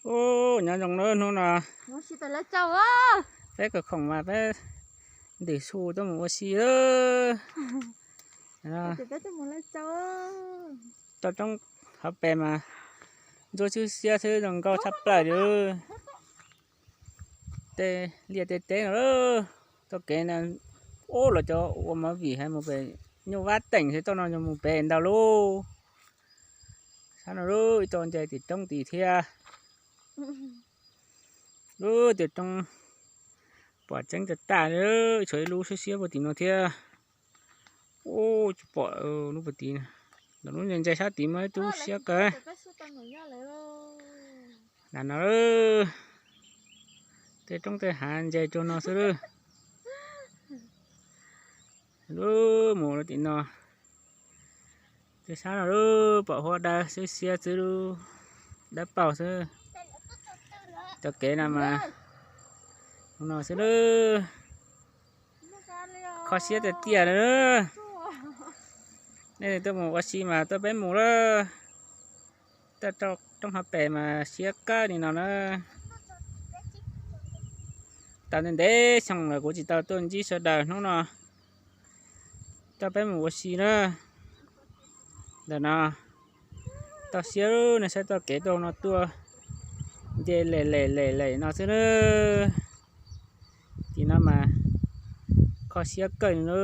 Ub, nyob zoo na hnub no, peb kav khoom mas peb ntws su tuaj mus ua si. Toj roob hauv pes mas ntsuab xwb xiab xwb zoo nkauj tshaj plaws li. Tej liaj tej teb no, txoj kev no, ub, los cov ua movie hais mus pem Nyuj Vab Teem xwb, txoj no yog mus pem ntau lub. Sab no lub ib txoj nce tim roob tid thiab. Lub tim roob pom tseeb tag tag li, tshuav ib lub siab siab puag tim no thiab. Ub, tsis pom lub puag tid. Ntawm lub ntse ntse sab tid muaj ib tug siab kawg. Nram no, tej roob tej hav ntse rau no xwb lawm. Lub mus rau tim no, tej sab no lub pom huab dawb xwb xiab xwb, dawb paug xwb. Cov kev no mas no xwb lawm. Kho siab tiag tiag li. Nej tuaj mus ua si mas tuaj peb mus lawm. Toj roob hauv pes mas siab kawg li no na. Tau ntev ntev xyoo lawm kuv tsis tau tuaj ntsib sawv daws, hnub no tuaj peb mus ua si na. Ntawm no toj siab, nej saib txoj kev tuaj no tuaj nce lem lem lem lem no xwb na. Tim no mas kho siab kawg li na.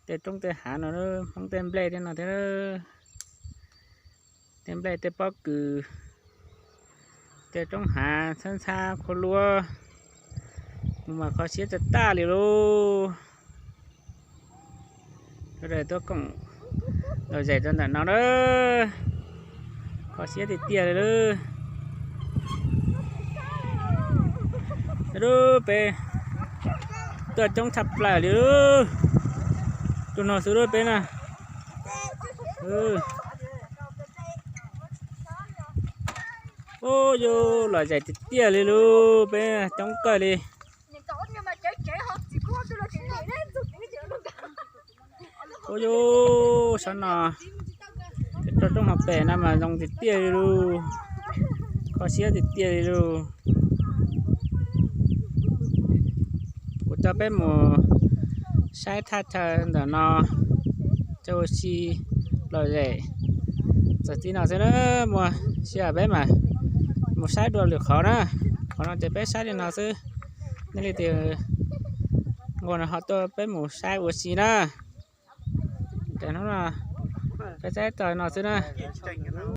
Tej roob tej hav no, Hmoob tej nplej tej no thiab. Tej nplej tej pob kws, tej roob hav ntxhab ntxhab khuab luab, mus mas kho siab tag tag li lauj. Sawv daws tuaj koom lom zem rau ntawm no na. Kho siab tiag tiag li lauj. Lub peb tuaj coob tshaj plaws li lauj. Tus no xwb lub peb na. Ub, yus lom zem tiag tiag li lauj, peb coob kawg li. Ub, yus sab no, tej roob hauv pes no mas zoo tiag tiag li lauj. Kho siab tiag tiag li lauj. Kuv coj peb mus saib thaj chaw ntawm no, coj ua si lom zem. Txog txij no xwb na, muaj sij hawm peb mam mus saib dua lwm qhov na. Qhov no ces peb saib li no xwb. Nej leej twg nquag no ho tuaj peb mus saib ua si na. Ces hnub no peb saib txog no xwb na.